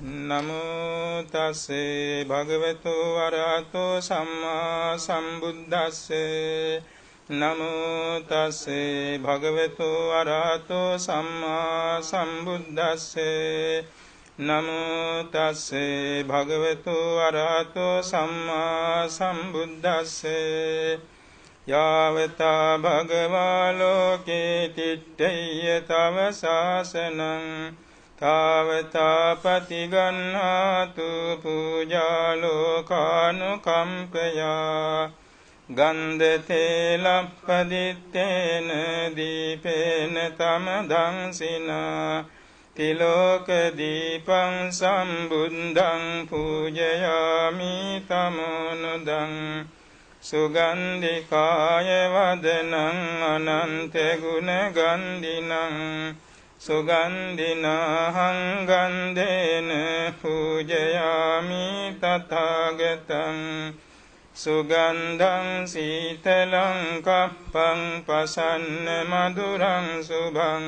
නමෝ තස්සේ භගවතු වරහතෝ සම්මා සම්බුද්දස්සේ. නමෝ තස්සේ භගවතු වරහතෝ සම්මා සම්බුද්දස්සේ. නමෝ තස්සේ භගවතු වරහතෝ සම්මා සම්බුද්දස්සේ. යාවතා භගවා ලෝකේ තිට්ඨේය තව ශාසනං තාවතා පතිගන්නාතු පූජා ලෝකානුකම්පයා. ගන්ධ තේලප්පදිත්තේන දීපේන තමදංසිනා තිලෝක දීපං සම්බුද්ධං පූජයාමි තමෝනුදං. සුගන්ධිකාය වදනං අනන්ත ගුණ ගන්ධිනං සුගන්ධිනාහං ගන්ධේන පූජයාමි තථාගතං. සුගන්ධං සීතලං කප්පං පසන්න මధుරං සුභං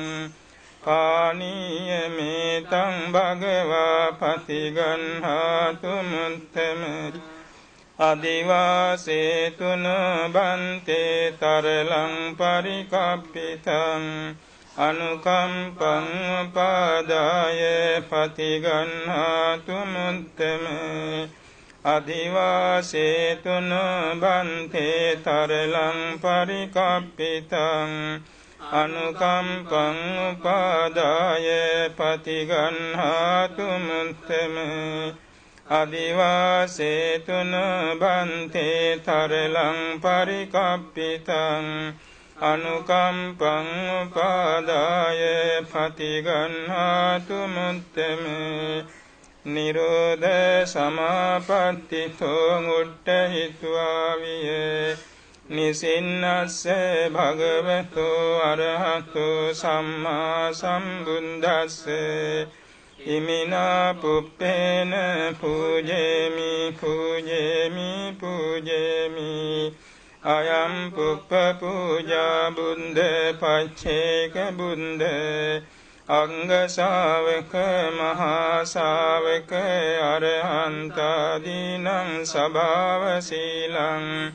පානීය මේතං භගවා පතිගන්හාතු මුත්තමරි. අදිවාසේතුන බන්තේ තරලං පරිකප්පිතං අනුකම්පං උපාදාය පතිගන්හාතු මුත්තමේ. අදිවාසේතුන බන්තේ තරලං පරිකප්පිතං අනුකම්පං උපාදාය පතිගන්හාතු මුත්තමේ. අදිවාසේතුන බන්තේ තරලං පරිකප්පිතං අනුකම්පං උපාදාය පතිගන්හාතු මුත්තමේ. නිරෝධ සමාපත්තිතෝ උට්ඨහිත්වා වියේ නිසින්නස්ස භගවතු අරහතෝ සම්මා සම්බුද්දස්සේ. ඉමිනා පුප්පේන පූජේමි පූජේමි පූජේමි. අයම් පුප්ප පූජා බුද්ධ පච්චේක බුද්ධ අංග ශාවක මහා ශාවක අරහන්තාදීනං සභාව සීලං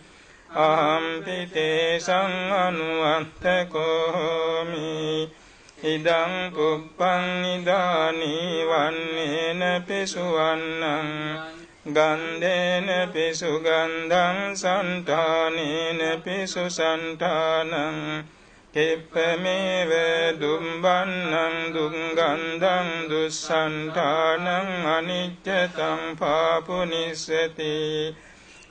අහම් පිතේසං අනුවත්තකෝ හෝමි. ඉදං පුප්පං ඉදානි වන්නේන පිසුවන්නං ගන්ධේන පිසුගන්ධං සන්තානේන පිසුසන්තානං කෙප්පමේව දුම්බන්නං දුංගන්ධං දුස්සන්තානං අනිච්චතං පාපුනිස්සති.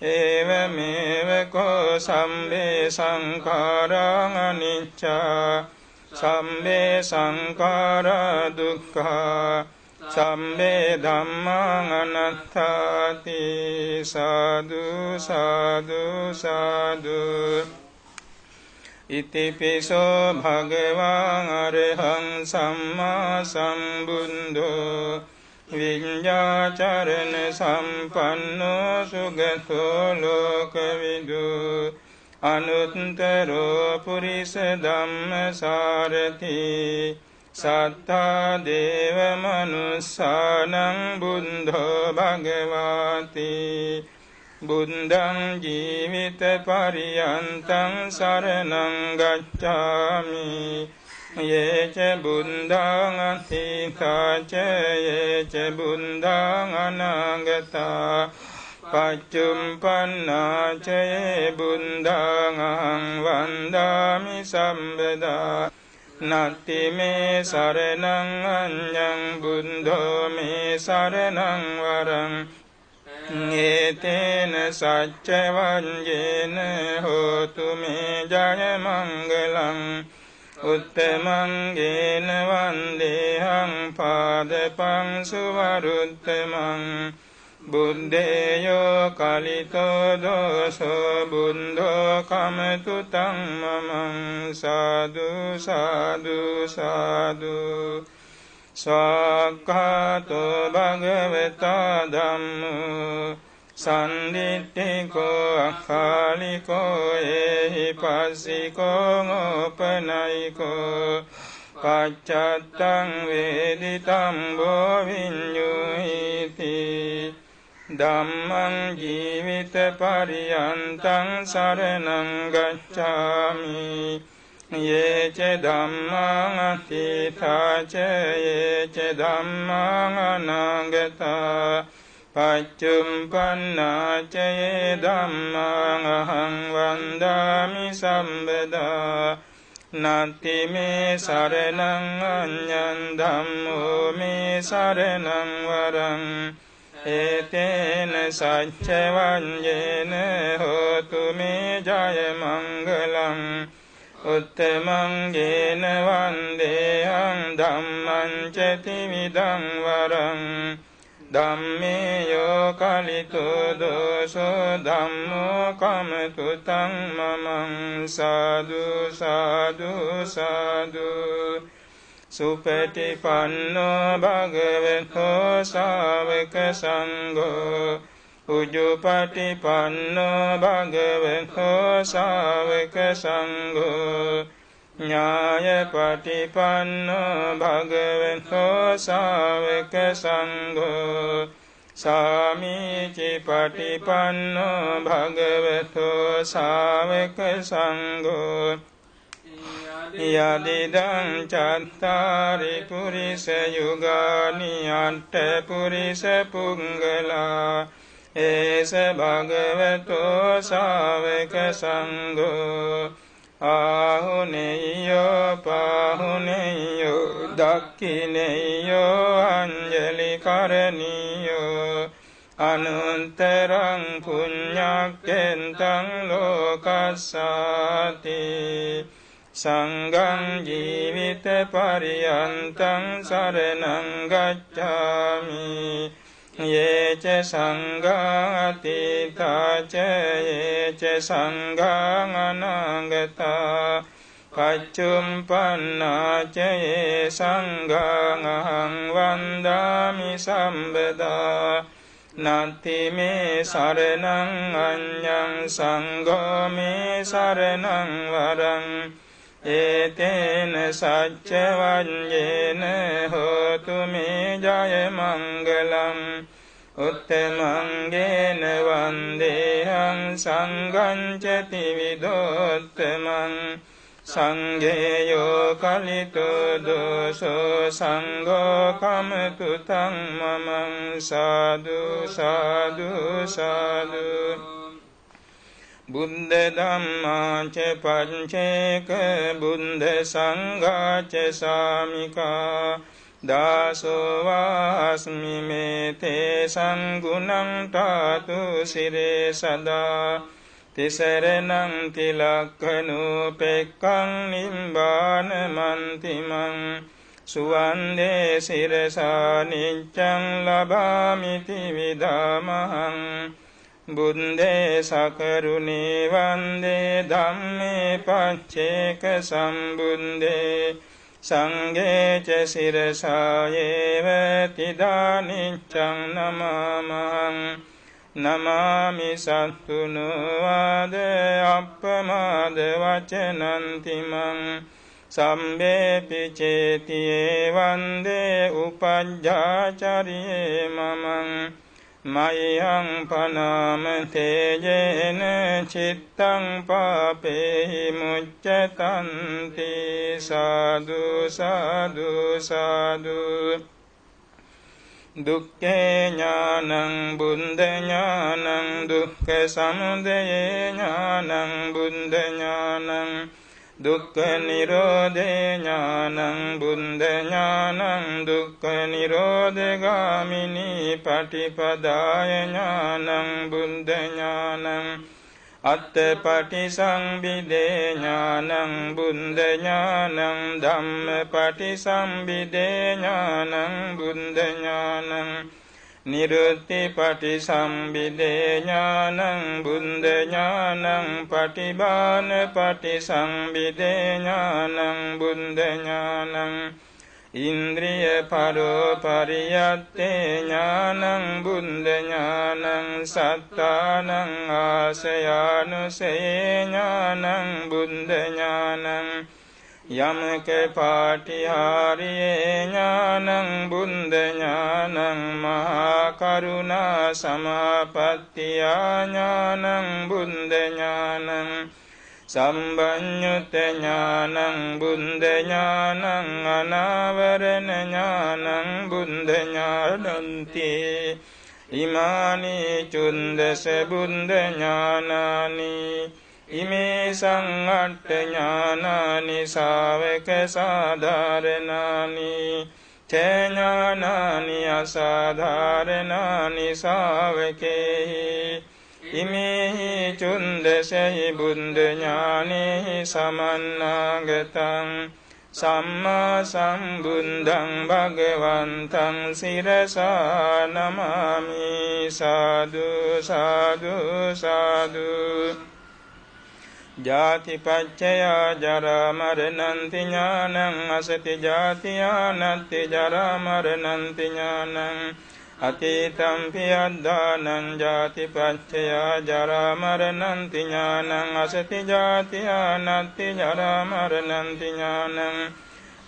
ඒවමේව කෝ සම්බේ සංඛාරං අනිච්චා සම්බේ සංඛාරා දුක්ඛා සම්බේ ධම්මං අනාත්තාති. සාදු සාදු සාදු. ඉතිපිසෝ භගවාන් අරහං සම්මා සම්බුද්ධෝ විඤ්ඤාචරණ සම්පන්නෝ සුගතෝ ලෝකවිදු අනුත්තරෝ පුරිස ධම්මසාරති සත්තා දේව මනුස්සානං බුද්ධෝ භගවාති. බුද්ධං ජීවිත පරියන්තං සරණං ගච්ඡාමි. යේච බුද්ධං අතීතා ච යේච බුද්ධං අනාගතා පච්චුම්පන්නා ච යේ බුද්ධං අහං වන්දාමි සම්බදා. නත්ති මේ සරණං අඤ්ඤං බුද්ධෝ මේ සරණං වරං. ඒතේන සච්ච වංජේන හෝතු මේ ජය මංගලං. උත්තමං ගේන වන්දේහං පාදපං සුවරුත්තමං. බුද්ධේයෝ කලිතෝ දෝසෝ බුද්ධෝ කමතු තං මමං. සාදු සාදු සාදු. ස්වාක්ඛාතෝ භගවතා ධම්මෝ සන්දිට්ඨිකෝ අකාලිකෝ ඒහි පස්සිකෝ ඕපනයිකෝ. පච්චත්තං වේදිතම්බෝ විඤ්ඤුහිති ධම්මං ජීවිත පරියන්තං සරණං ගච්ඡාමි යේ ච ධම්මං අතීතා ච යේ ච ධම්මං අනාගතා පච්චුම්පන්නා ච යේ ධම්මං අහං වන්දාමි සම්බදා නත්ති මේ සරණං අඤ්ඤං ධම්මෝ මේ සරණං වරං ඒතේන සච්ච වඤ්ඤේන හෝතු මේ ජය මංගලං උත්තමං ගේන වන්දේහං ධම්මං ච ත්‍රිවිධං වරං ධම්මේ යෝ කලිතෝ දෝසෝ ධම්මෝ කමතු තං මමං සාදු සාදු සාදු සුපටිපන්නෝ භගවතෝ ශාවක සංඝෝ උජුපටිපන්නෝ භගවතෝ ශාවක සංඝෝ ඥායපටිපන්නෝ භගවතෝ ශාවක සංඝෝ සාමීචි පටිපන්නෝ භගවතෝ ශාවක සංඝෝ යදිදං චත්තාරි පුරිස යුගානි අට්ඨ පුරිස පුංගලා ඒස භගවතෝ ශාවක සංඝෝ ආහුනේයෝ පාහුනේයෝ දක්ඛිනේයෝ අංජලි කරණීයෝ අනුත්තරං පුඤ්ඤක්ඛෙන්තං ලෝකස්සාති සංඝං ජීවිත පරියන්තං සරණං ගච්ඡාමි යේ ච සංඝා අතීතා ච යේ ච සංඝා අනාගතා පච්චුම්පන්නා ච යේ සංඝං අහං වන්දාමි සම්බදා නත්ති මේ සරණං අඤ්ඤං සංඝෝ මේ සරණං වරං ඒතේන සච්ච වඤ්ඤේන හෝතු මේ ජය මංගලං උත්තමං ගේන වන්දේහං සංඝං ච ත්‍රිවිධෝත්තමං සංඝේයෝ කලිතෝ දෝසෝ සංඝෝ කමතු තං මමං සාදු සාදු සාදු බුද්ධ ධම්මා ච පංචේක බුද්ධ සංඝා ච සාමිකා දාසෝ වාස්මි මේ තේ සංගුණං තාතු සිරේ සදා තිසරණං තිලක්ඛනූපෙක්ඛං නිබ්බාන මන්තිමං සුවන්දේ සිරසා නිච්ඡං ලබාමි ත්‍රිවිධමහං බුද්ධේ සකරුණේ වන්දේ ධම්මේ පච්චේක සම්බුද්දේ සංඝේ ච සිරසායේව තිදානිච්ඡං නමාමහං නමාමි සත්තුනෝ වාද අප්පමාද වචනන්ති මං සම්බේපි චේතියේ වන්දේ උපජ්ජාචරියේ මමං මයං පනාම තේජේන චිත්තං පාපේහි මුච්ඡතන්ති සාදු සාදු සාදු දුක්ඛේ ඥානං බුද්ධ ඥානං දුක්ඛ සමුදය ඥානං බුද්ධ ඥානං දුක්ඛ නිරෝධේ ඥානං බුද්ධ ඥානං දුක්ඛ නිරෝධ ගාමිනී පටිපදාය ඥානං බුද්ධ ඥානං අත්ථපටිසංවිදේ ඥානං බුද්ධ ඥානං ධම්මපටිසංවිදේ ඥානං බුද්ධ ඥානං නිරුත්ති පටිසංවිදේ ඥානං බුද්ධ ඥානං පටිබාන පටිසංවිදේ ඥානං බුද්ධ ඥානං ඉන්ද්‍රිය පරෝ පරියත්තේ ඥානං බුද්ධ ඥානං සත්තානං ආසයානුසයේ ඥානං බුද්ධ ඥානං යමක පාටිහාරියේ ඥානං බුද්ධ ඥානං මහා කරුණා සමාපත්තියා ඥානං බුද්ධ ඥානං සම්බඤ්ඤුත ඥානං බුද්ධ ඥානං අනාවරණ ඥානං බුද්ධ ඥානන්ති. ඉමානි චුන්දස බුද්ධ ඥානානි. ඉමේ සංඅට්ඨ ඥානානි ශාවක සාධාරණානි. ච ඥානානි අසාධාරණානි ශාවකේහි. ඉමේහි චුන්දසෙහි බුද්ධ ඥානෙහි සමන්නාගතං සම්මා සම්බුද්ධං භගවන්තං සිරසා නමාමි. සාදු සාදු සාදු. ජාති පච්චයා ජරා මරණන්ති ඥානං අසති ජාතියා නත්ති ජරා මරණන්ති ඥානං අතීතං පියද්දානං ජාති පච්චයා ජරා මරණන්ති ඥානං අසති ජාතියා නත්ති ජරා මරණන්ති ඥානං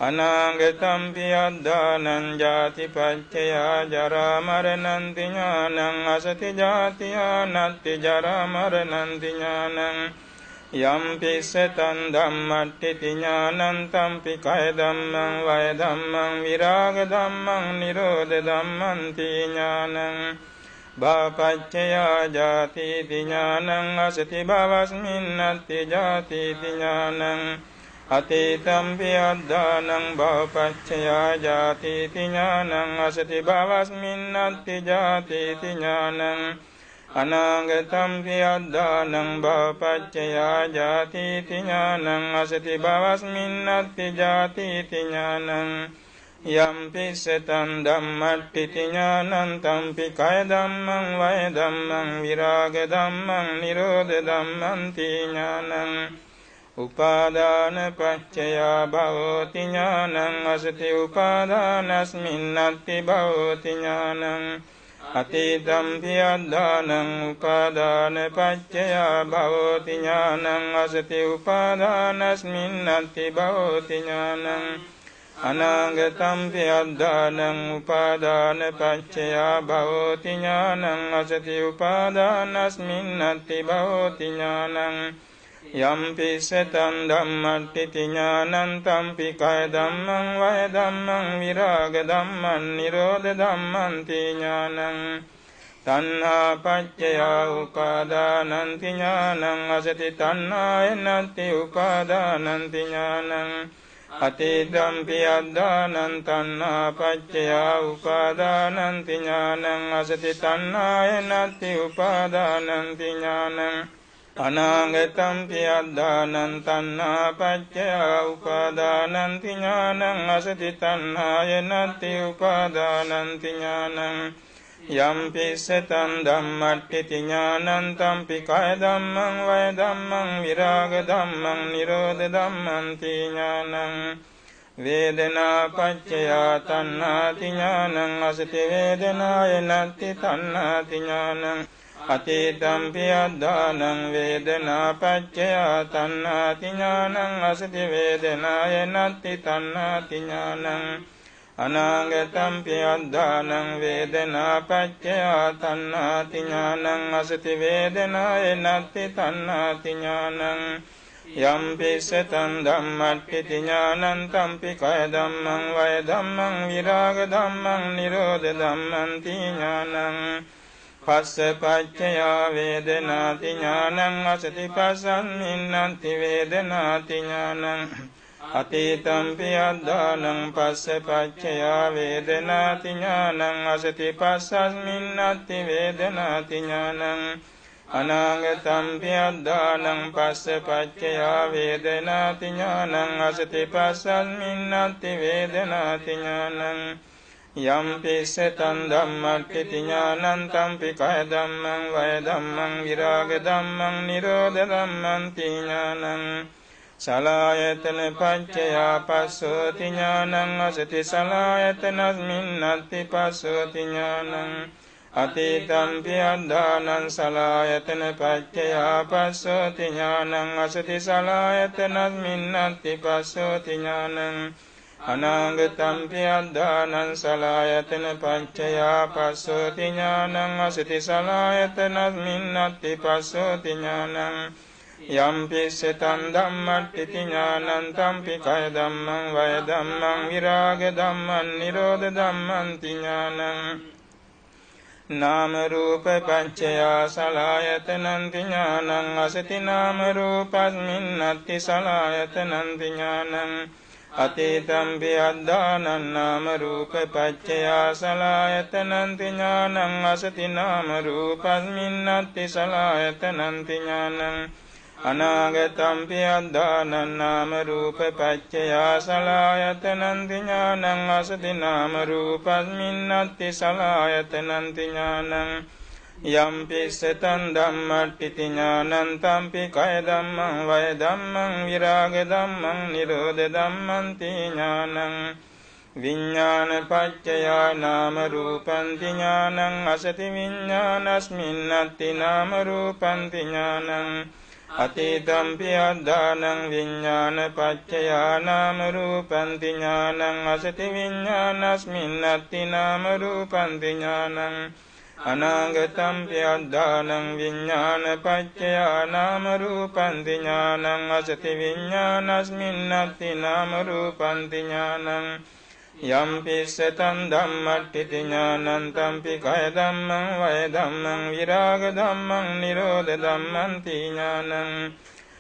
අනාගතං පියද්දානං ජාති පච්චයා ජරා මරණන්ති ඥානං අසති ජාතියා නත්ති ජරා මරණන්ති ඥානං යම් පිස්සතං ධම්මට්ඨිති ඥානං තම්පි කය ධම්මං වය ධම්මං විරාග ධම්මං නිරෝධ ධම්මං තී ඥානං භවපච්චයා ජාතිති ඥානං අසති භවස්මින් නත්ති ජාතිති ඥානං අතීතං පියද්දානං භවපච්චයා ජාතිති ඥානං අසති භවස්මින් නත්ති ජාතිති ඥානං අනාගතං පියද්දානං භවපච්චයා ජාතිති ඥානං අසති භවස්මින් නත්ති ජාතිති ඥානං යම් පිස්සතං ධම්මට්ඨිති ඥානං තම්පි කය ධම්මං වය ධම්මං විරාග ධම්මං නිරෝධ ධම්මං තී ඥානං උපාදාන පච්චයා භවෝති ඥානං අසති උපාදානස්මින් නත්ති භවෝති ඥානං අතීතං පියද්දානං උපාදාන පච්චයා භවෝති ඥානං අසති උපාදානස්මින් නත්ති භවෝති ඥානං අනාගතං පියද්දානං උපාදාන පච්චයා භවෝති ඥානං අසති උපාදානස්මින් නත්ති භවෝති ඥානං යම් පිස්සතං ධම්මට්ඨිති ඥානං තම්පි කය ධම්මං වය ධම්මං විරාග ධම්මං නිරෝධ ධම්මං තී ඥානං තණ්හා පච්චයා උපාදානන්ති ඥානං අසති තණ්හාය නත්ති උපාදානන්ති ඥානං අතීතං පියද්දානං තණ්හා පච්චයා උපාදානන්ති ඥානං අසති තණ්හාය නත්ති උපාදානන්ති ඥානං අනාගතං පියද්දානං තණ්හා පච්චයා උපාදානන්ති ඥානං අසති තණ්හාය නත්ති උපාදානන්ති ඥානං යම් පිස්සතං ධම්මට්ඨිති ඥානං තම්පි කය ධම්මං වය ධම්මං විරාග ධම්මං නිරෝධ ධම්මං තී ඥානං වේදනා පච්චයා තණ්හාති ඥානං අසති වේදනාය නත්ති තණ්හාති ඥානං අතීතං පියද්දානං වේදනා පච්චයා තණ්හාති ඥානං අසති වේදනාය නත්ති තණ්හාති ඥානං අනාගතං පියද්දානං වේදනා පච්චයා තණ්හාති ඥානං අසති වේදනාය නත්ති තණ්හාති ඥානං යම් පිස්සතං ධම්මට්ඨිති ඥානං තම්පි කය ධම්මං වය ධම්මං විරාග ධම්මං නිරෝධ ධම්මං තී ඥානං පස්ස පච්චයා වේදනාති ඥානං අසති පස්සම්මින් නත්ති වේදනාති ඥානං අතීතං පියද්දානං පස්ස පච්චයා වේදනාති ඥානං අසති පස්සස්මින් නත්ති වේදනාති ඥානං අනාගතං පියද්දානං පස්ස පච්චයා වේදනාති ඥානං අසති පස්සස්මින් නත්ති වේදනාති ඥානං යම් පිස්සතං ධම්මට්ඨිති ඥානං තම්පි කය ධම්මං වය ධම්මං විරාග ධම්මං නිරෝධ ධම්මං තී ඥානං සලායතන පච්චයා පස්සෝති ඥානං අසති සලායතනස්මින් නත්ති පස්සෝති ඥානං අතීතම්පි අද්ධානං සලායතන පච්චයා පස්සෝති ඥානං අසති සලායතනස්මින් නත්ති පස්සෝති ඥානං අනාගතම්පි අද්ධානං සලායතන පච්චයා පස්සෝති ඥානං අසති සලායතනස්මින් නත්ති පස්සෝති ඥානං යම් පිස්සතං ධම්මට්ඨිති ඥානං තම්පි කය ධම්මං වය ධම්මං විරාග ධම්මං නිරෝධ ධම්මං ති ඥානං නාම රූප පච්චයා සලායතනං ති ඥානං අසති නාම රූපස්මින් නත්ති සලායතනං ති ඥානං අතීතම්පි අද්ධානං නාම රූප පච්චයා සලායතනං ති ඥානං අසති නාම රූපස්මින් නත්ති සලායතනං ති ඥානං අනාගතම්පි අද්ධානං නාම රූප පච්චයා සලායතනං ති ඥානං අසති නාම රූපස්මින් නත්ති සලායතනං ති ඥානං යම් පිස්සතං ධම්මට්ඨිති ඥානං තම්පි කය ධම්මං වය ධම්මං විරාග ධම්මං නිරෝධ ධම්මං ති ඥානං විඥාන පච්චයා නාම රූපං ති ඥානං අසති විඥානස්මින් නත්ති නාම රූපං ති ඥානං අතීතම්පි අද්ධානං විඥාන පච්චයා නාම රූපං ති ඥානං අසති විඥානස්මින් නත්ති නාම රූපං ති ඥානං අනාගතම්පි අද්ධානං විඥාන පච්චයා නාම රූපං ති ඥානං අසති විඥානස්මින් නත්ති නාම රූපං ති ඥානං යම් පිස්සතං ධම්මට්ඨිති ඥානං තම්පි කය ධම්මං වය ධම්මං විරාග ධම්මං නිරෝධ ධම්මං ති ඥානං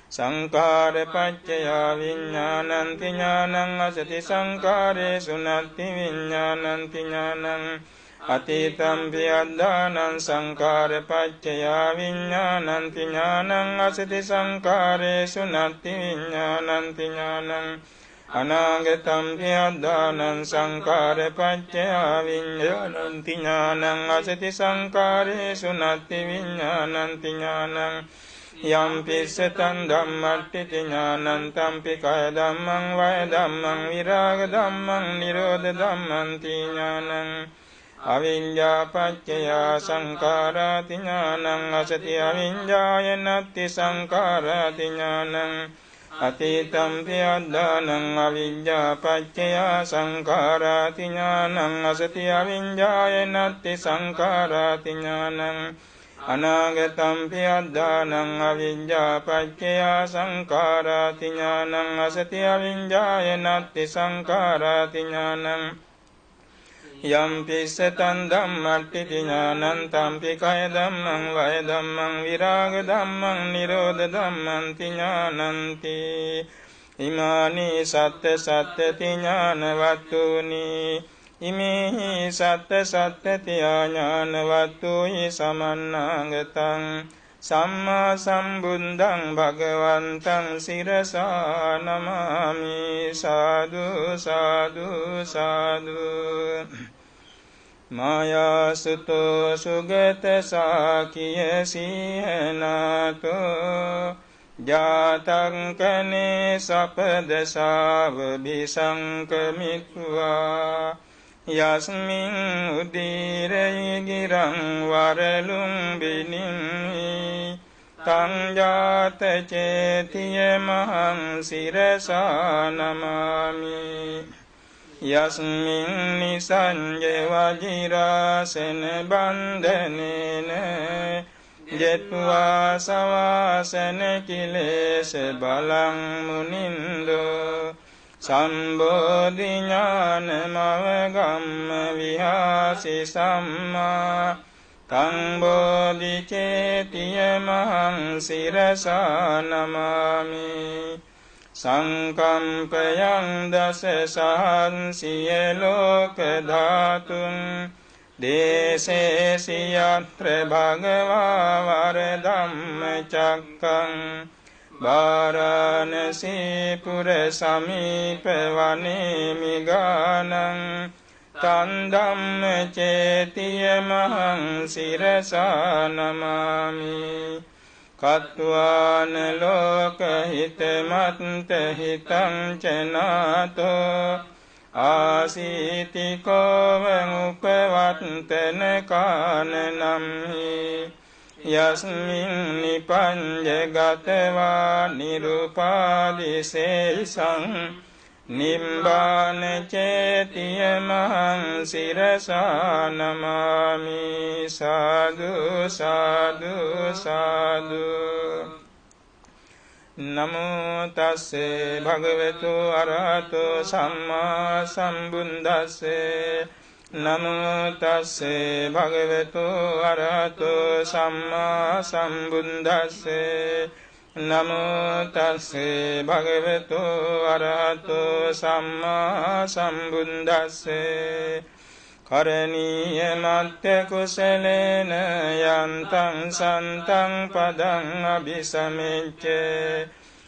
සංඛාර පච්චයා විඥානං ති ඥානං අසති සංඛාරේසු නත්ති විඥානං ති ඥානං අතීතම්පි අද්ධානං සංඛාර පච්චයා විඥානං ති ඥානං අසති සංඛාරේසු නත්ති විඥානං ති ඥානං අනාගතම්පි අද්ධානං සංඛාර පච්චයා විඥානං ති ඥානං අසති සංඛාරේසු නත්ති විඥානං ති ඥානං යම් පිස්සතං ධම්මට්ඨිති ඥානං තම්පි කය ධම්මං වය ධම්මං විරාග ධම්මං නිරෝධ ධම්මං ති ඥානං අවිඤ්ඤා පච්චයා සංඛාරාති ඥානං අසති අවිඤ්ඤාය නත්ති සංඛාරාති ඥානං අතීතම්පි අද්ධානං අවිඤ්ඤා පච්චයා සංඛාරාති ඥානං අසති අවිඤ්ඤාය නත්ති සංඛාරාති ඥානං අනාගතම්පි අද්ධානං අවිඤ්ඤා පච්චයා සංඛාරාති ඥානං අසති අවිඤ්ඤාය නත්ති සංඛාරාති ඥානං යම් පිස්සතං ධම්මට්ඨිති ඥානං තම්පි කය ධම්මං වය ධම්මං විරාග ධම්මං නිරෝධ ධම්මං ති ඥානන්ති ඉමානි සත්ත සත්තති ඥානවත්තුනි ඉමේහි සත්ත සත්තති ඥානවත්තුහි සමන්නාගතං සම්මා සම්බුද්ධං භගවන්තං සිරසා නමාමි. සාදු සාදු සාදු. මායාසුතෝ සුගත සාකිය සීහනාතෝ ජාතංකනේ සපදසාව බිසංකමිත්වා යස්මින් උදීරයි ගිරං වරලුම් බිනින්හි තං ජාත චේතිය මහං සිරසා නමාමි. යස්මින් නිසංජ වජිරාසන බන්ධනේන ජෙත්වා සවාසන කිලේශ බලං මුනින්දෝ සම්බෝධි ඥානමවගම්ම විහාසි සම්මා තං බෝධි චේතිය මහං සිරසා නමාමි. සංකම්පයං දස සහන්සිය ලෝක ධාතුන් දේශේසි යත්‍ර භගවා වර ධම්ම චක්කං වාරාණසී පුර සමීප වනේ මිගානං තං ධම්ම චේතිය මහං සිරසා නමාමි. කତ୍වාන ලෝක හිතමත්ත හිතං චනාතෝ ආසීතිකෝව උපවත්තන කානනම්හි යස්මින් නිපඤ්ජ ගතවා නිරුපාදිසේසං නිබ්බාන චේතිය මහං සිරසා නමාමි. සාදු සාදු සාදු. නමෝ තස්සේ භගවතු අරහතෝ සම්මා සම්බුද්දස්සේ. නමෝ තස්සේ භගවතු අරහතෝ සම්මා සම්බුද්දස්සේ. නමෝ තස්සේ භගවතු අරහතෝ සම්මා සම්බුද්දස්සේ. කරණීය මත්ත කුසලේන යන්තං සන්තං පදං අபிසමිච්ඡ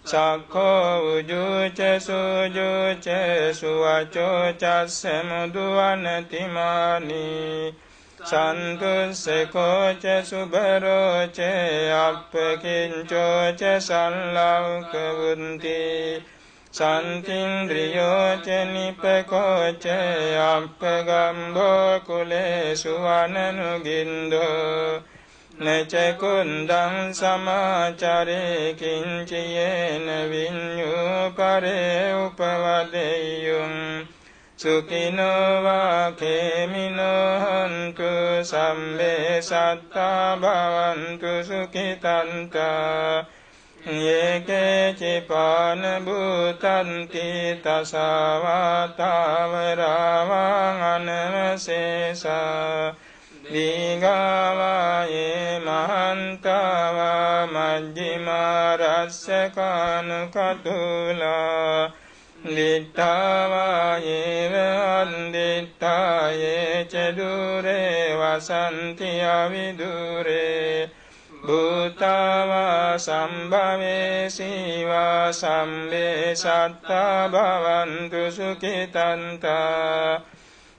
සක්ඛෝ උජුච සුජුච සුවචෝ චස්ස මුදුවනතිමානි සන්තුස්සකෝ ච සුබරෝ ච අප්පකින්චෝ ච සල්ලෞක වුන්ති සන්තින්ද්‍රියෝ ච නිපකෝ ච අප්පගම්භෝ කුලේසු අනනුගින්දෝ නච කුන්දං සමාචරේ කිංචියේන විඤ්ඤු පරේ උපවදෙය්‍යුං සුඛිනෝ වා khේමිනෝ හොන්තු සම්බේ සත්තා භවන්තු සුඛිතන්තා ඒකේ චිපාන භූතන්ති තසවා තාවරාවාං අනවශේෂා දීඝාවා ඒ මහන්තාවා මජ්ක්‍ධිමා රස්සකානුකතුලා දිත්තාවා ඒව අන්දිත්තා යේ ච දුරේ වසන්ති අවිදුරේ භූතාවා සම්භවේ සීවා සම්බේ සත්තා භවන්තු සුඛිතන්තා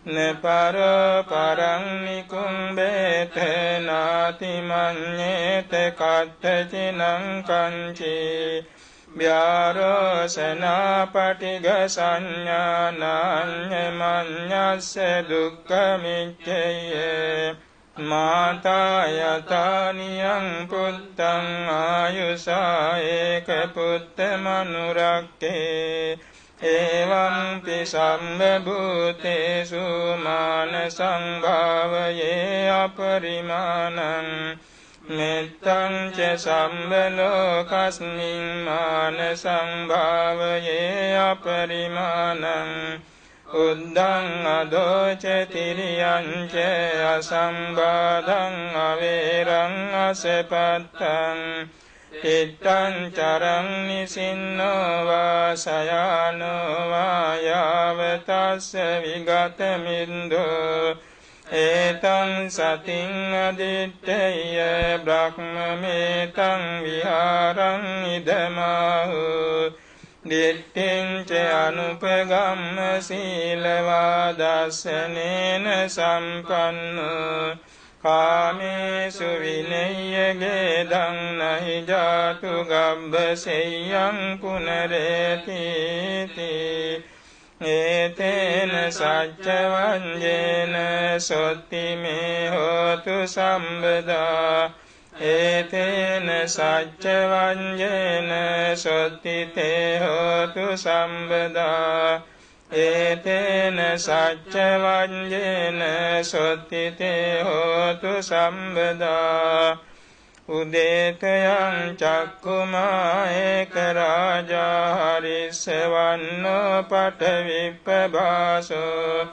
නපර පරං නිකුම්බේත නාති මඤ්ඤේත කත්තචිනං කංචි ව්‍යාරෝසනා පටිඝ සංඥානාඤ්ඤ මඤ්ඤස්ස දුක්ඛමිච්ඡය මාතා යතානියං පුත්තං ආයුසා ඒක පුත්ත මනුරක්ඛේ එවං පි සම්බ භූතේසු මාන සංභාවයේ අපරිමාණං මෙත්තං ච සම්බ ලෝකස්මින් මාන සංභාවයේ අපරිමාණං උද්ධං අදෝ ච තිරියං ච අසම්බාධං අවේරං අසපත්තං තිත්තං චරං නිසින්නෝ වා සයානෝ වා යාවතස්ස විගත මින්දෝ ඒතං සතින් අදිත්තේය බ්‍රහ්මමේතං විහාරං ඉදමාහු දිට්ඨිං ච අනුපගම්ම සීලවා දස්සනේන සම්පන්නෝ කාමේසු විනය්‍ය ගේදං නහි ජාතු ගබ්බසෙය්‍යං පුනරේති ඒතේන සච්ච වංජේන සොත්ති මේ හෝතු සම්බදා ඒතේන සච්ච වංජේන සොත්ති තේ හෝතු සම්බදා ඒතේන සච්ච වංජේන සොත්ති තේ හෝතු සම්බදා උදේතයං චක්ඛුමා ඒක රාජා හරිස්සවන්නෝ පඨවිප්පභාසෝ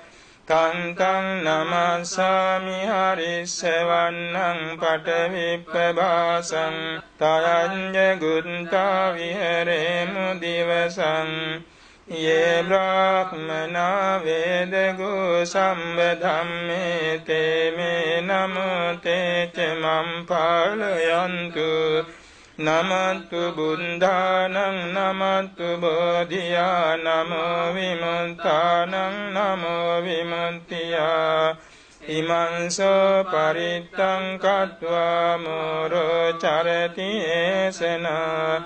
තං තං නමස්සාමි හරිස්සවන්නං පඨවිප්පභාසං තරඤ්ඤ ගුත්තා විහෙරේමු දිවසං යේ බ්‍රාහ්මනා වේදගු සම්බ ධම්මේ තේ මේ නමෝ තේ ච මම් පාලයන්තු නමත්තු බුද්ධානං නමත්තු බෝධියා නමෝ විමුක්තානං නමෝ විමුක්තියා ඉමං සෝ පරිත්තං කତ୍වා මෝරෝ චරති ඒසනා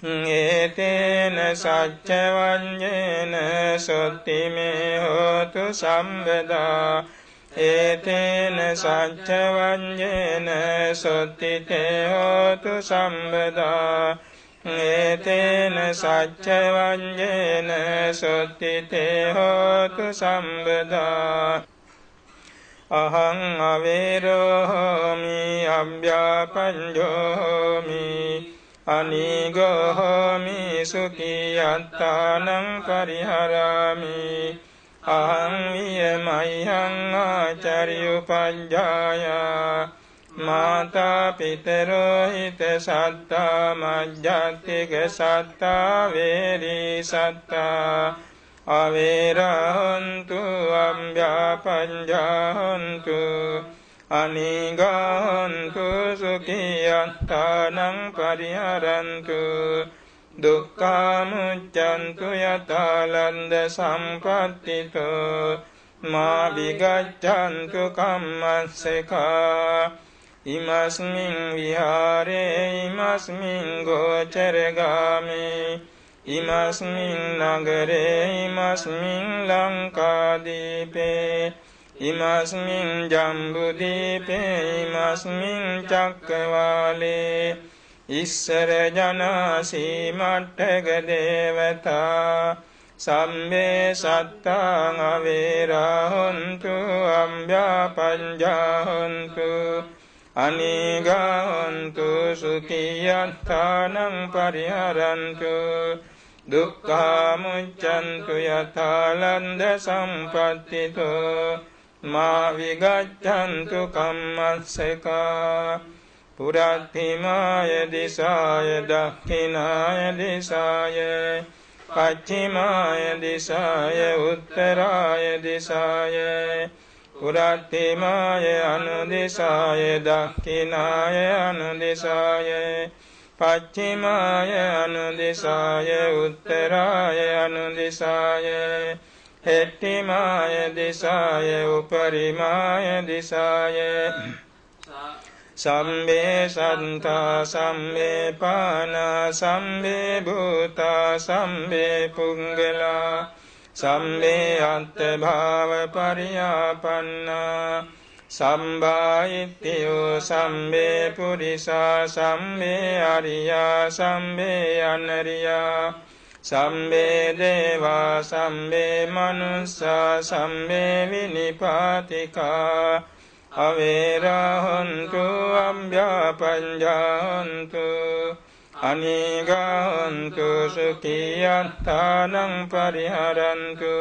ඒතේන සච්ච වඤ්ඤේන සොත්ති මේ හෝතු සම්බදා. ඒතේන සච්ච වඤ්ඤේන සොත්ති තේ හෝතු සම්බදා. ඒතේන සච්ච වඤ්ඤේන සොත්ති තේ හෝතු සම්බදා. අහං අවේරෝ හෝමි අභ්‍යාපඤ්ඤෝ හෝමි අනීගෝ හෝමි සුඛී අත්තානං පරිහරාමි. අහං වියමයං ආචාර්යුපඤ්ඤාය මාතා පිතරෝ හිත සත්තා මජ්ජත්තික සත්තා වේරී සත්තා අවේරහන්තු අම්භ්‍යාපඤ්ඤාහන්තු අනීගාහන්තු සුඛී අත්තානං පරිහරන්තු. දුක්ඛාමුච්ඡන්තු යතාලන්ද සම්පත්තිතෝ මා විගච්ඡන්තු කම්මස්සකා. ඉමස්මින් විහාරේ ඉමස්මින් ගෝචරගාමේ ඉමස්මින් නගරේ ඉමස්මින් ලංකාදීපේ ඉමස්මින් ජම්බුදීපේ ඉමස්මින් චක්කවාලේ ඉස්සර ජනාසී මට්ඨක දේවතා සම්මේ සත්තාං අවේරා හොන්තු අම්භ්‍යාපඤ්ඤා හොන්තු අනීගා හොන්තු සුඛී අත්තානං පරිහරන්තු. දුක්ඛාමුච්ඡන්තු යථාලන්ද සම්පත්තිතෝ මා විගච්ඡන්තු කම්මස්සකා. පුරත්ථිමාය දිසාය දක්ඛිනාය දිසාය පච්චිමාය දිසාය උත්තරාය දිසාය පුරත්ථිමාය අනුදිසාය දක්ඛිනාය අනුදිසාය පච්චිමාය අනුදිසාය උත්තරාය අනුදිසාය හෙට්ටිමාය දිසාය උපරිමාය දිසාය. සම්මේ සන්තා සම්මේ පානා සම්මේ භූතා සම්මේ පුංගලා සම්මේ අත්ථ භාව පරියාපන්නා සම්බායිත්තියෝ සම්මේ පුරිසා සම්මේ අරියා සම්මේ අනරියා සම්මේ දේවා සම්මේ මනුස්සා සම්මේ විනිපාතිකා අවේරා හොන්තු අම්භ්‍යාපඤ්ඤා හොන්තු අනීගා හොන්තු සුඛී අත්තානං පරිහරන්තු.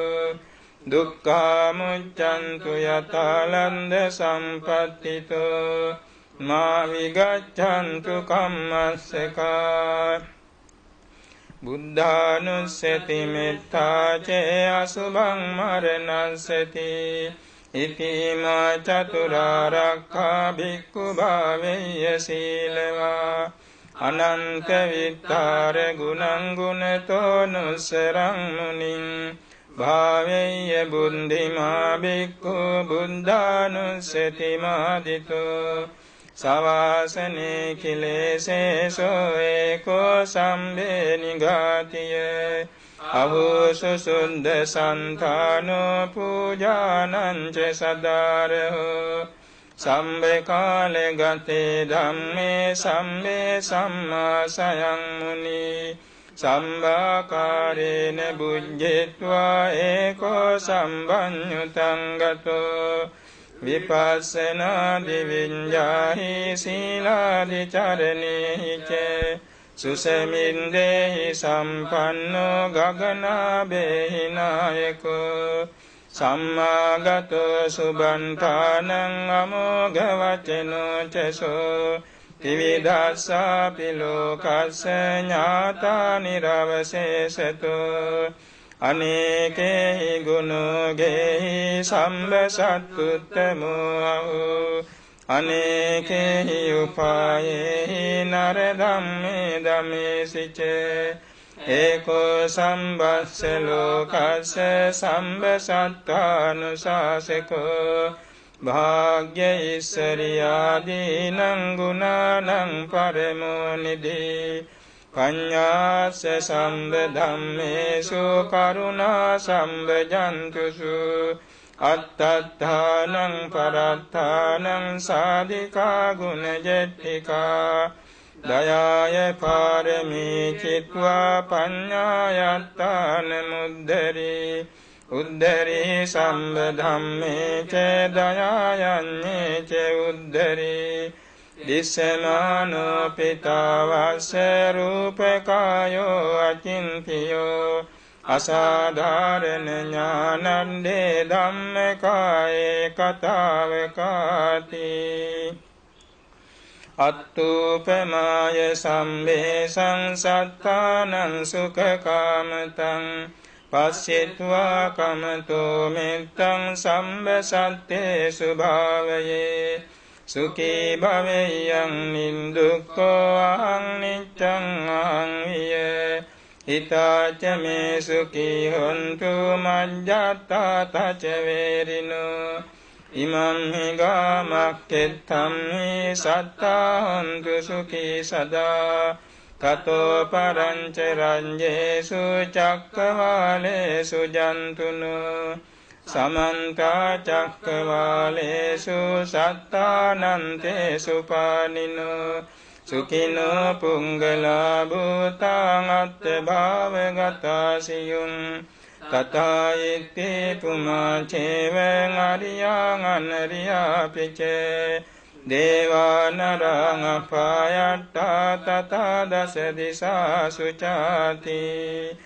දුක්ඛාමුච්ඡන්තු යථාලන්ද සම්පත්තිතෝ මා විගච්ඡන්තු කම්මස්සකා. බුද්ධානුස්සති මෙත්තා චේ අසුභං මරණස්සති ඉතිමා චතුරාරක්ඛා භික්ඛු භාවෙය්‍ය සීලවා අනන්ත විත්තාර ගුණං ගුණතෝ නුස්සරං මුනිං භාවෙය්‍ය බුද්ධිමා භික්ඛු බුද්ධානුස්සති මාදිතෝ සවාසනේ කිලේශේසෝ ඒකෝ සම්බේ නිඝාතිය අහෝසු සුන්ද සන්තානෝ පූජානං ච සදාරහෝ සම්බේ කාලේ ගතේ ධම්මේ සම්මේ සම්මා සයං මුනි සම්බාකාරේන බුද්ධිත්වා ඒකෝ සම්බඤ්ඤුතං ගතෝ විපස්සනා දිවිඤ්ඤාහි සීලාදි චරණේහි ච සුසමින්දේහි සම්පන්නෝ ගගනාබේහි නායකෝ සම්මාගතෝ සුබන්තානං අමෝඝ වචනෝ චසෝ ත්‍රිවිධස්සාපි ලෝකස්ස ඥාතා නිරවශේෂතෝ අනේකේහි ගුණෝගේහි සම්බ සත්තුත්තමෝ අහෝ අනේකේහි උපායේහි නර ධම්මේ ධමේසිච ඒකෝ සම්බස්ස ලෝකස්ස සම්බ සත්තානුශාසකෝ භාග්‍ය ඉස්සරියාදීනං ගුණානං පරමෝ නිධි. පඤ්ඤාස්ස සම්බ ධම්මේසු කරුණා සම්බජන්තුසු අත්තත්තානං පරත්තානං සාධිකා ගුණජෙට්ඨිකා දයාය පාරමී චිත්වා පඤ්ඤායත්තාන මුද්ධරි උද්ධරි සම්බ ධම්මේ ච දයායඤ්ඤේ ච උද්ධරි දිස්සමානෝ පිතාවස්ස රූපකායෝ අචින්තියෝ අසාධාරණ ඥානණ්ඩේ ධම්මකායේ කතාවකාති අත්තුපමාය සම්බේ සංසත්තානං සුඛකාමතං පස්සිත්වා කමතෝ මෙත්තං සම්බ සත්තේසු භාවයේ සුඛී භවෙය්‍යං නිදුක්ඛෝ අහං නිච්ඡං අහං විය හිතාච මේ සුඛී හොන්තු මජ්ජත්තා තච වේරිනෝ ඉමං හි ගාමක්ඛෙත්තම් හි සත්තා හොන්තු සුඛී සදා තතෝ පරංච රඤ්ඤේසු චක්කවාලේසු ජන්තුනෝ සමන්ත චක්කවාලේසු සත්තානන්තේසු පානිනෝ සුඛිනෝ පුංගලා භූතාං අත්ථ භාවගතා සියුං තථායිත්ති පුමා චේවං අරියාං අනරියා පිචේ දේවා නරං අපායට්ඨා තථා දස දිසා සුචාති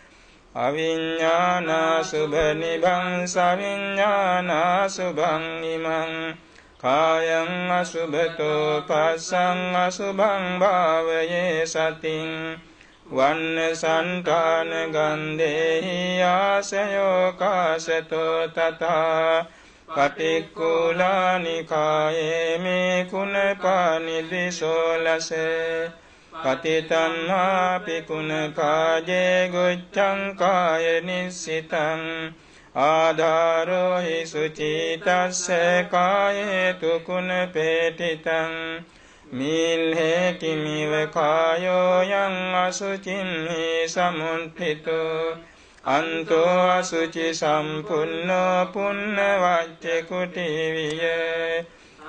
අවිඤ්ඤානා සුභ නිභං සවිඤ්ඤානා සුභං ඉමං කායං අසුභතෝ පස්සං අසුභං භාවයේ සතින් වන්න සන්තාන ගන්ධේහි ආසයෝ කාසතෝ තථා පටික්කුලානි කායේ මේ කුණපානි දිසෝලසේ පතිතම්මාපි කුණපාජේ ගුච්ඡං කාය නිස්සිතං ආධාරෝ හි සුචිතස්ස කායේ තු කුණපේටිතං මීල්හේ කිමිව කායෝ යං අසුචින්හි සමුත්ථිතෝ අන්තෝ අසුචි සම්පුන්නෝ පුන්න වච්ච කුටි විය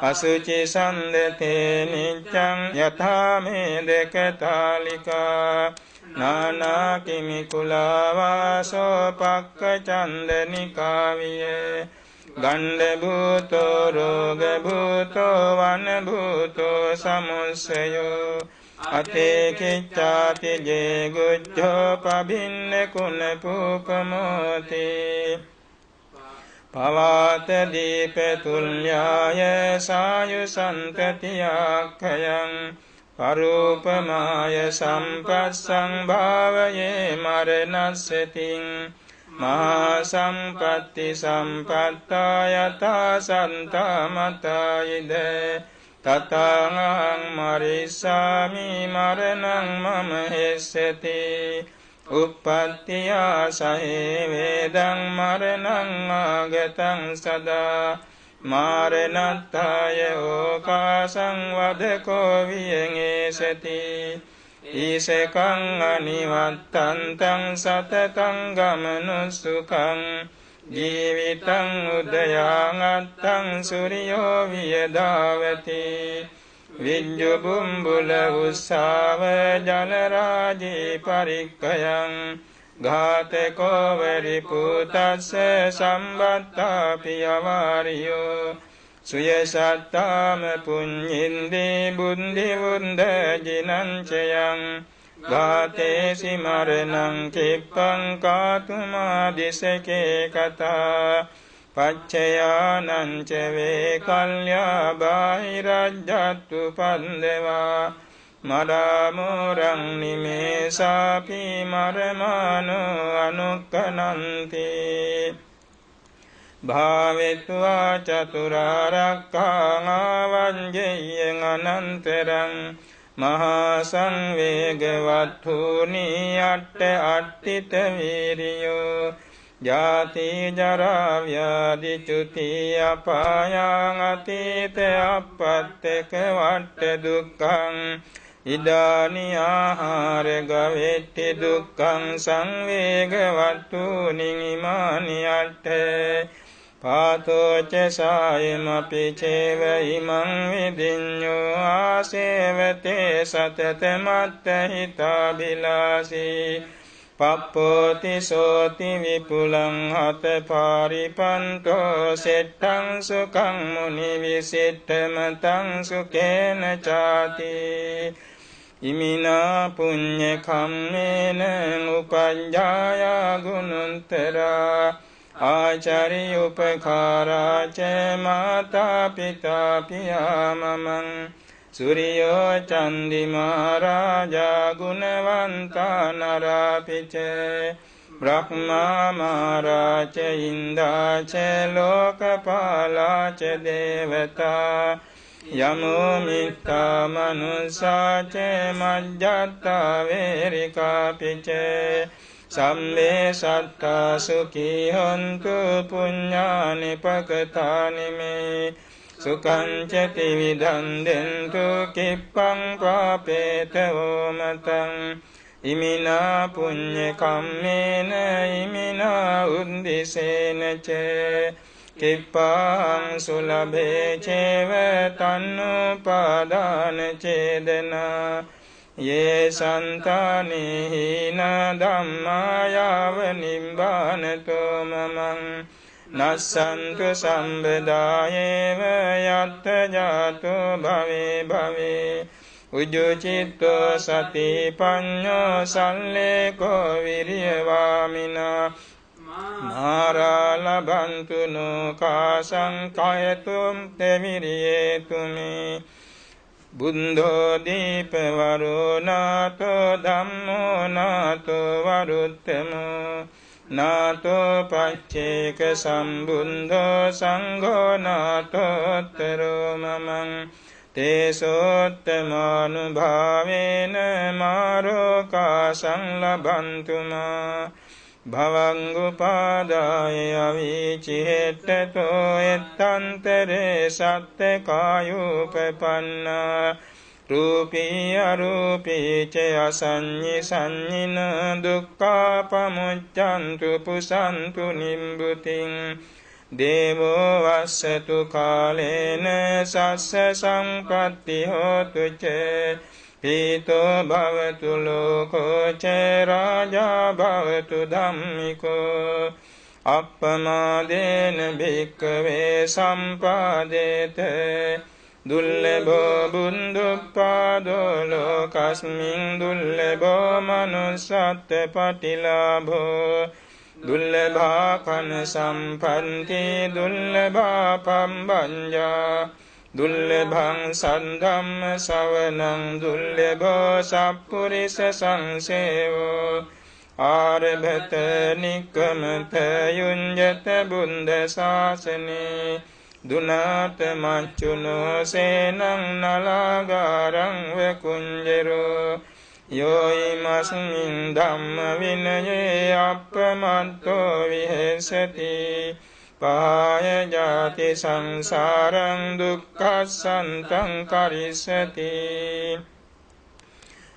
අසුචි සන්දතේ නිච්ඡං යථා මේ දෙකතාලිකා නානා කිමි කුලාවාසෝ පක්ඛ චන්දනිකා විය ගණ්ඩ භූතෝ රෝග භූතෝ වන භූතෝ සමුස්සයෝ අතේ කිච්ඡාති ජේ ගුච්ඡෝ පබින්න කුණ පූපමෝති පවාත දීප තුල්‍යාය සායු සන්තතියාඛයං පරූපමාය සම්පස්සං භාවයේ මරණස්සතින් මහා සම්පatti සම්පත්තා යතා සන්තා මතායිද තතං මරිස්සාමි මරණං මම හෙස්සති උප්පත්තියා සහේ වේදං මරණං ආගතං සදා මාරණත්තාය ඕකාසං වදකෝ වියං ඒසති ඊසකං අනිවත්තන්තං සතතං ගමනුසුඛං ජීවිතං උදයං අත්තං සූර්යෝ වියදාවති විඤ්ඤු බුම්බුල උස්සාව ජල රාජේ පරික්ඛයං ඝාතකෝ වරිපුතස්ස සම්බත්තාපි අවාරියෝ සුයසත්තාම පුඤ්ඤින්දේ බුද්ධි වුන්ද ජිනං චයං ඝාතේසි මරණං කිප්පං කාතුමා දිසකේ කතා පච්චයානං ච වේ කල්යා බාහිරජ්ජත්තු පන්දවා මරාමෝරං නිමේසාපි මරමානෝ අනුක්ඛනන්ති භාවෙත්වා චතුරාරක්ඛාං ආවංජෙය්‍යං අනන්තරං මහා සංවේගවත්ථූනි අට්ඨ අට්ඨිත වීරියෝ ජාති ජරා ව්‍යාධි චුති අපායං අතීත අප්පත්තක වට්ට දුක්ඛං ඉදානි ආහාර ගවෙට්ටි දුක්ඛං සංවේග වත්තුනි ඉමානි අට්ඨ පාතෝච සායමපි චේව ඉමං විදිඤ්ඤෝ ආසේවතේ සතතමත්ත හිතාභිලාසී පප්පෝති සෝති විපුලං හත පාරිපන්තෝ සෙට්ඨං සුඛං මුනි විසිට්ඨමතං සුඛේන චාති ඉමිනා පුඤ්ඤ කම්මේන උපඤ්ඤාය ගුණුත්තරා ආචාරි උපකාරා ච මාතා පිතා පියා මමං සූර්යෝ චන්දිමා රාජා ගුණවන්තා නරාපිච බ්‍රහ්මා මාරා ච ඉන්දා ච ලෝකපාලා ච දේවතා යමෝ මිත්තා මනුස්සා ච මජ්ජත්තා වේරිකාපිච සම්මේ සත්තා සුඛී හොන්තු පුඤ්ඤානි පකතානි මේ සුඛං ච ත්‍රිවිධං දෙන්තු කිප්පං පාපේතවෝ මතං ඉමිනා පුඤ්ඤ කම්මේන ඉමිනා උද්දිසේන ච කිප්පං සුලභේ චේව තන්නුපාදාන චේදනා යේ සන්තානි හීන ධම්මා යාව නිබ්බානතෝ මමං නස්සන්තු සම්බදායේව යත්ත ජාතෝ භවේ භවේ උජුචිත්තෝ සති පඤ්ඤෝ සල්ලේකෝ විරියවාමිනා නාරා ලබන්තු නෝ කාසං කයතුම් තෙවිරියේතුමි බුද්ධෝ දීපවරෝ නාතෝ ධම්මෝ නාතෝ වරුත්තමෝ නාතෝ පච්චේක සම්බුද්ධෝ සංඝෝ නාතෝත්තරෝ මමං තේසෝත්තමානුභාවේන මාරෝකාසං ලබන්තු මා භවං උපාදාය අවීචිහෙට්ඨතෝ එත්තන්තරේ සත්ත කායූපපන්නා රූපී අරූපී ච අසඤ්ඤි සංඤින දුක්ඛා පමුච්ඡන්තු පුසන්තු නිබ්බුතින් දේවෝ වස්සතු කාලේන සස්ස සම්පත්ති හෝතු ච පීතෝ භවතු ලෝකෝ ච රාජා භවතු ධම්මිකෝ අප්පමාදේන භික්ඛවේ සම්පාදේත දුල්ලභෝ බුද්ධුප්පාදෝ ලෝකස්මින් දුල්ලභෝ මනුස්සත්ත පටිලාභෝ දුල්ලභා කන සම්පන්ති දුල්ලභා පම්බඤ්ඤා දුල්ලභං සද්ධම්ම ශවනං දුල්ලභෝ සප්පුරිස සංසේවෝ ආරභත නික්කමත යුඤ්ජත බුද්ධ ශාසනේ දුනාත මච්චුනෝ සේනං නලාගාරං වකුංජරෝ යෝ ීමස්මින් ධම්ම විනයේ අප්පමත්තෝ විහෙසති පාය ජාති සංසාරං දුක්ඛස්සන්තං කරිස්සති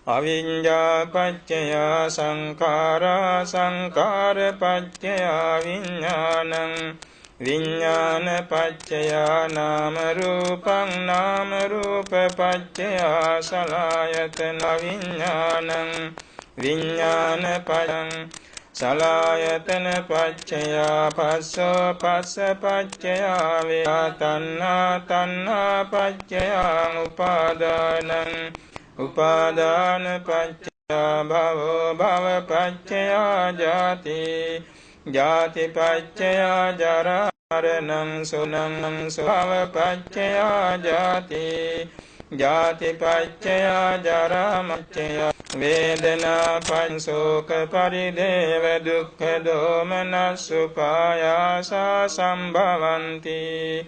අවිඤ්ඤා පච්චයා සංඛාරා සංඛාර පච්චයා විඤ්ඤාණං විඤ්ඤාණ පච්චයා නාම රූපං නාම රූප පච්චයා සලආයතන විඤ්ඤාණං විඤ්ඤාණ පයං සලආයතන පච්චයා පස්සෝ පස්ස පච්චයා වේ තණ්හා තණ්හා පච්චයා උපාදානං උපාදාන පච්චයා භවෝ භව පච්චයා ජාති ජාති පච්චයා ජරා මරණං සුනං සුභව පච්චයා ජාති ජාති පච්චයා ජරා මච්චයා වේදනා පංසෝක පරිදේව දුක්ඛ දෝමනස්සුපායාසා සම්භවಂತಿ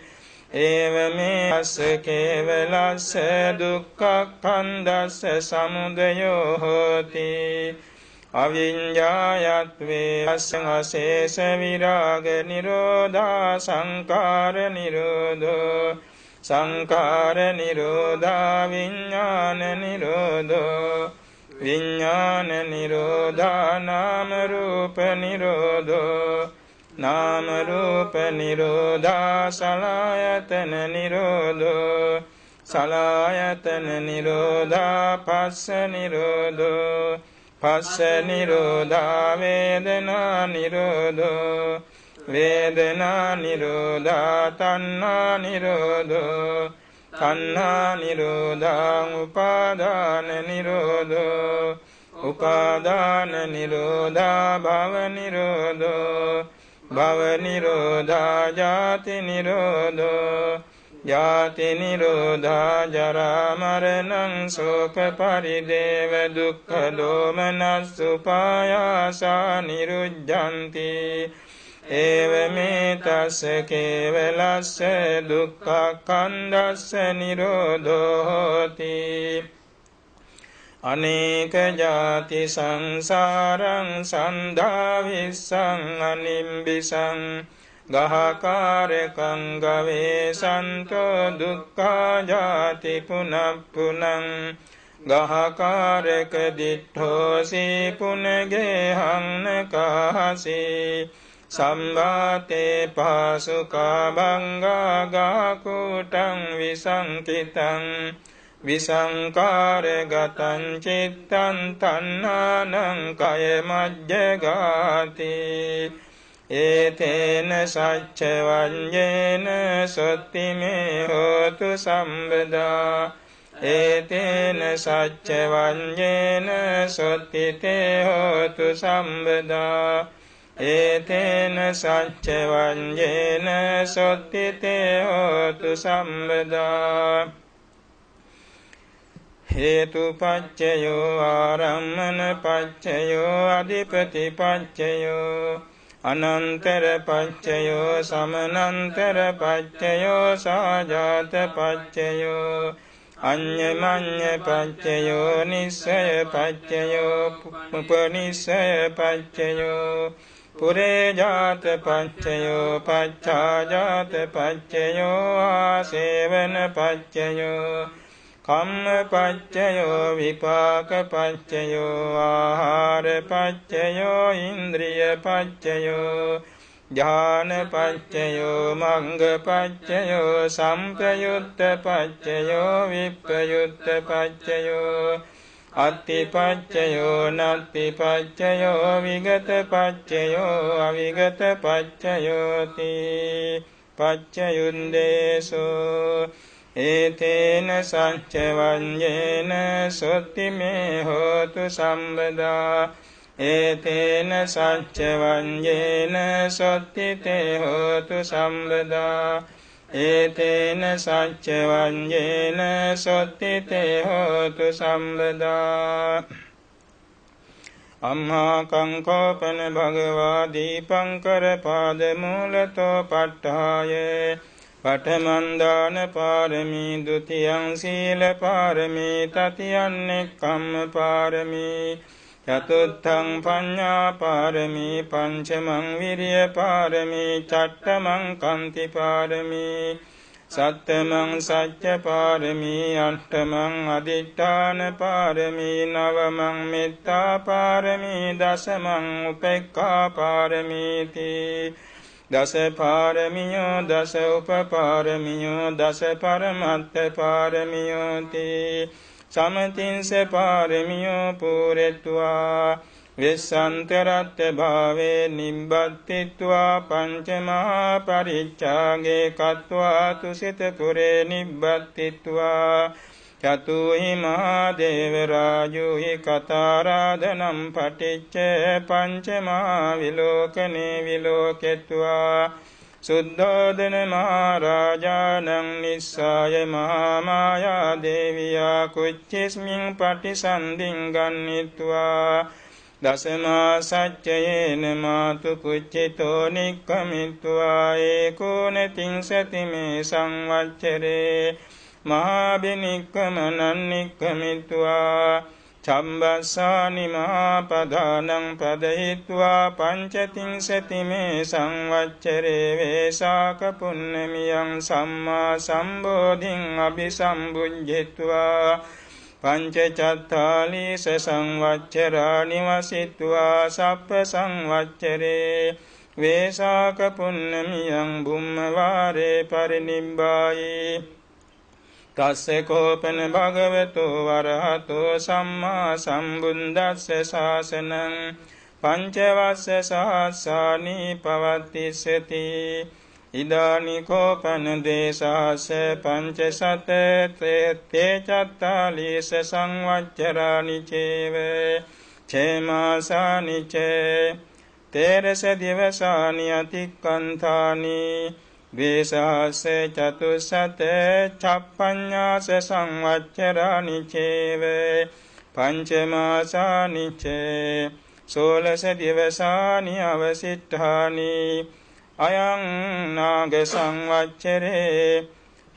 ඒවමේ අස්ස කේවලස්ස දුක්ඛක්ඛන්ධස්ස සමුදයෝ හෝති අවිඤ්ඤායත්වේ අස්සං අශේෂ විරාග නිරෝධා සංකාර නිරෝධෝ සංඛාර නිරෝධා විඥාන නිරෝධෝ විඥාන නිරෝධා නාම රූප නිරෝධෝ නාම රූප නිරෝධා සලආයතන නිරෝධෝ සලආයතන නිරෝධා පස්ස නිරෝධෝ පස්ස නිරෝධා වේදනා නිරෝධෝ වේදනා නිරෝධා තණ්හා නිරෝධෝ තණ්හා නිරෝධා උපාදාන නිරෝධෝ උපාදාන නිරෝධා භව නිරෝධෝ භව නිරෝධා ජාති නිරෝධෝ ජාති නිරෝධා ජරා මරණං ශෝක පරිදේව දුක්ඛ දෝමනස්ස උපායාසා නිරුද්ධಂತಿ ඒවමේ තස්ස කේවලස්ස දුක්ඛඛන්ධස්ස නිරෝධෝ හෝති. අනේක ජාති සංසාරං සන්ධාවිස්සං අනිම්බිසං ගහකාරකං ගවේසන්තෝ දුක්ඛා ජාති පුනප්පුනං ගහකාරක දිට්ඨෝසි පුනගේහං නකහසි සම්වාතේ පාසුකා භංගා ගාකූටං විසංකිතං විසංකාරගතං චිත්තං තණ්හානං කය මජ්ජගාති. ඒතේන සච්ච වඤ්ඤේන සොත්ති මේ හෝතු සම්බදා. ඒතේන සච්ච වඤ්ඤේන සොත්ති තේ හෝතු සම්බදා. ඒතේන සච්ච වඤ්ඤේන සොත්ති තේ හෝතු සම්බදා. හේතුපච්චයෝ ආරම්මන පච්චයෝ අධිපති පච්චයෝ අනන්තර පච්චයෝ සමනන්තර පච්චයෝ සාජාත පච්චයෝ අඤ්ඤමඤ්ඤ පච්චයෝ නිස්සය පච්චයෝ උපනිස්සය පච්චයෝ පුරේජාත පච්චයෝ පච්ඡාජාත පච්චයෝ ආසේවන පච්චයෝ කම්ම පච්චයෝ විපාක පච්චයෝ ආහාර පච්චයෝ ඉන්ද්‍රිය පච්චයෝ ඥාන පච්චයෝ මංග පච්චයෝ සම්පයුත්ත පච්චයෝ විප්පයුත්ත පච්චයෝ අත්ති පච්චයෝ නත්ති පච්චයෝ විගත පච්චයෝ අවිගත පච්චයෝති පච්චයුන්දේසෝ. ඒතේන සච්ච වඤ්ඤේන සොත්ති මේ හෝතු සම්බදා. ඒතේන සච්ච වඤ්ඤේන සොත්ති තේ හෝතු සම්බදා. ඒතේන සච්ච වඤ්ඤේන සොත්ති තේ හෝතු සම්බදා. අම්හා කංකෝපන භගවා දීපංකර පාදමූලතෝ පට්ඨාය පඨමං දාන පාරමී ဒ ුතියං සීල පාරමී තතියං නෙක්ඛම්ම පාරමී චතුත්ථං පඤ්ඤා පාරමී පංචමං විරිය පාරමී චට්ඨමං කන්ති පාරමී සත්තමං සච්ච පාරමී අට්ඨමං අදිඨාන පාරමී නවමං මෙත්තා පාරමී දසමං උපේක්ඛා පාරමීති. දස පාරමියෝ දස උපපාරමියෝ දස පරමත්ත පාරමියෝති. සමතින්ස පාරමියෝ පූරෙත්වා වෙස්සන්තරත්ත භාවේ නිබ්බත්තිත්වා පංචමහා පරිච්ඡාගේ කତ୍වා තුසිත පුරේ නිබ්බත්තිත්වා චතුහි මහා දේව රාජුහි කතාරාධනම් පටිච්ච පංචමහා විලෝකනේ විලෝකෙත්වා සුද්ධෝදන මහරජාණං නිස්සාය මහා මායා දේවියා කුච්චිස්මින් පටිසන්ධින් ගන්නිත්වා දසමා සච්චයේන මාතු කුච්චිතෝ නික්ඛමිත්වා ඒකෝන තිංසති මේ සංවච්චරේ මහා බිනික්ඛමනං නික්ඛමිත්වා චම්බස්සානි මහා පදානං පදහිත්වා පංචතිංසති මේ සංවච්චරේ වේසාක පුන්නමියං සම්මා සම්බෝධින් අபிසම්බුජ්ජිත්වා පංචචත්තාලීස සංවච්චරානි වසිත්වා සප්ප සංවච්චරේ වේසාක පුන්නමියං බුම්ම වාරේ පරිනිබ්බායි. තස්ස කෝපන භගවතු වරහතෝ සම්මා සම්බුද්දස්ස ශාසනං පංචවස්ස සහස්සානි පවත්තිස්සති. ඉදානි කෝපන දේසාස පංචසත තේ චත්තාලීස සංවච්චරානි චේව චේමාසානි චේ තේරස දිවසානි අතික්කන්තානි වේසාස චතුසත චප්පඤ්ඤාස සංවච්චරානි චේව පංචමාසානි චේ සෝලස දිවසානි අවසිට්ඨානි. අයං නාග සංවච්චරේ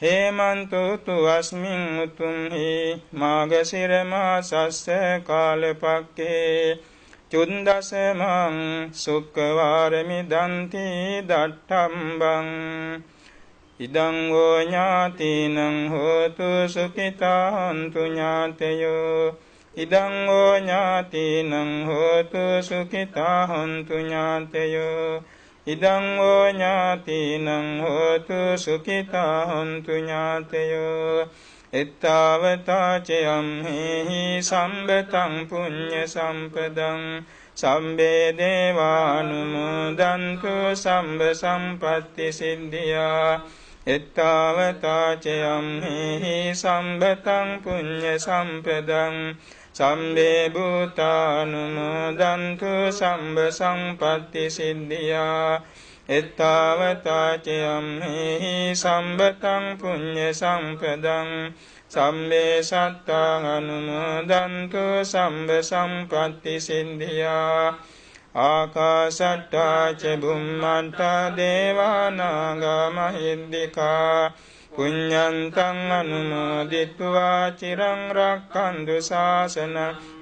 හේමන්තු තු අස්මින් උතුම්හි මාගසිර මාසස්ස කාලපක්ඛේ චුන්දසමං සුක්ඛවාරමිදන්ති දට්ඨම්බං. ඉදං වෝ ඥාතිනං හෝතු සුඛිතා හොන්තු ඥාතයෝ. ඉදං වෝ ඥාතිනං හෝතු සුඛිතා හොන්තු ඥාතයෝ. ඉදං වෝ ඥාතිනං හෝතු සුඛිතා හොන්තු ඥාතයෝ. එත්තාවතා චයම් හේහි සම්බතං පුඤ්ඤ සම්පදං සම්බේ දේවානුමෝදන්තු සම්බ සම්පත්ති සිද්ධියා. එත්තාවතා චයම් හේහි සම්බතං පුඤ්ඤ සම්පදං සම්බේ භූතානුමෝදන්තු සම්බ සම්පත්ති සිද්ධියා. එත්තාවතා චයම් හේහි සම්බතං පුඤ්ඤ සම්පදං සම්බේ සත්තාං අනුමෝදන්තු සම්බ සම්පත්ති සිද්ධියා. ආකාශට්ටා ච බුම්මට්ටා දේවා නාග මහිද්దికා පුඤ්ඤන්තං අනුමෝදිත්වා චිරං රක්ඛන්තු ශාසනං.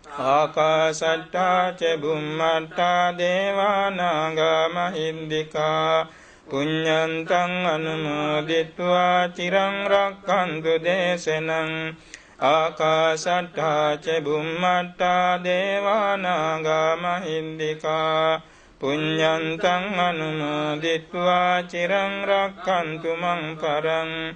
ආකාශට්ටා ච බුම්මට්ටා දේවා නාග මහිද්దికා පුඤ්ඤන්තං අනුමෝදිත්වා චිරං රක්ඛන්තු දේශනං. ආකාශට්ටා ච බුම්මට්ටා දේවා නාග මහිද්దికා පුඤ්ඤන්තං අනුමෝදිත්වා චිරං රක්ඛන්තු මං පරං.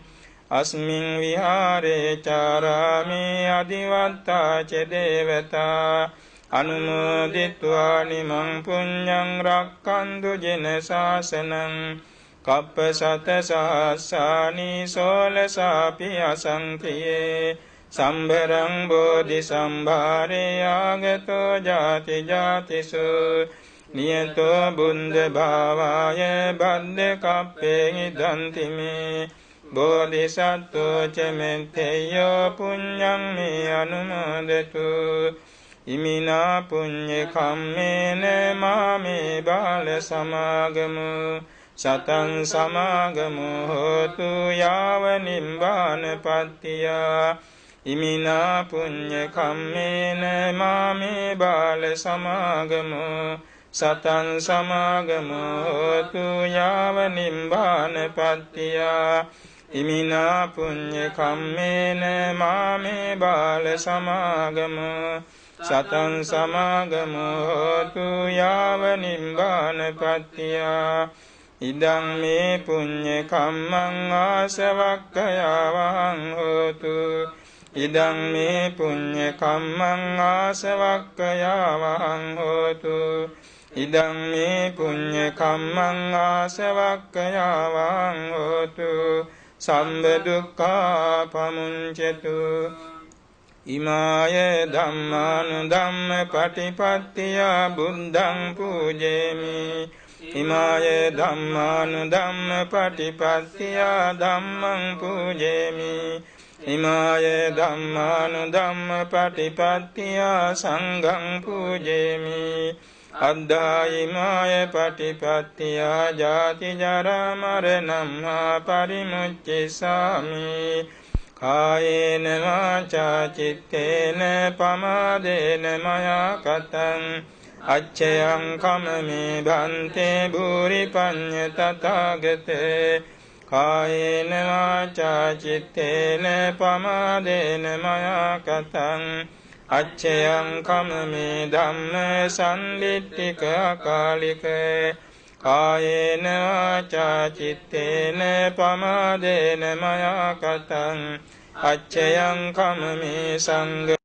අස්මින් විහාරේ චාරාමේ අදිවත්තා ච දේවතා අනුමෝදිත්වා නිමං පුඤ්ඤං රක්ඛන්තු ජින ශාසනං. කප්ප සත සහස්සානි සෝලසාපි අසංඛියේ සම්භරං බෝධි සම්භාරේ ආගතෝ ජාති ජාතිසු නියතෝ බුද්ධ භාවාය බද්ද කප්පේ ඉදන්ති මේ බෝධිසත්වෝ ච මෙත්තේයෝ පුඤ්ඤං මේ අනුමෝදතු. ඉමිනා පුඤ්ඤ කම්මේන මාමේ බාල සමාගමු සතං සමාගමු හෝතු යාව නිබ්බාන පත්තියා. ඉමිනා පුඤ්ඤ කම්මේන මාමේ බාල සමාගමු සතං සමාගමු හෝතු යාව නිබ්බාන පත්තියා. ඉමිනා පුඤ්ඤ කම්මේන මාමේ බාල සමාගමු සතං සමාගමු හෝතු යාව නිබ්බාන පත්තියා. ඉදං මේ පුඤ්ඤ කම්මං ආසවක්ඛයාවහං හෝතු. ඉදං මේ පුඤ්ඤ කම්මං ආසවක්ඛයාවහං හෝතු. ඉදං මේ පුඤ්ඤ කම්මං ආසවක්ඛයාවහං හෝතු. සම්බ දුක්ඛා පමුංචතු. ඉමාය ධම්මානුධම්ම පටිපත්තියා බුද්ධං පූජේමි. ඉමාය ධම්මානුධම්ම පටිපත්තියා ධම්මං පූජේමි. ඉමාය ධම්මානුධම්ම පටිපත්තියා සංඝං පූජේමි. අද්ධායිමාය පටිපත්තියා ජාති ජරා මරණම්හා පරිමුච්චිසාමි. කායේන වාචා චිත්තේන පමාදේන මයා කතං අච්ඡයං කමමේ භන්තේ භූරි පඤ්ඤ තථාගතේ කායේන වාචා චිත්තේන පමාදේන මයා කතං අච්ඡයං කමමේ ධම්ම සම්දිට්ඨික අකාලික කායේන වාචා චිත්තේන පමාදේන මයා කතං අච්ඡයං කමමේ සංඝ.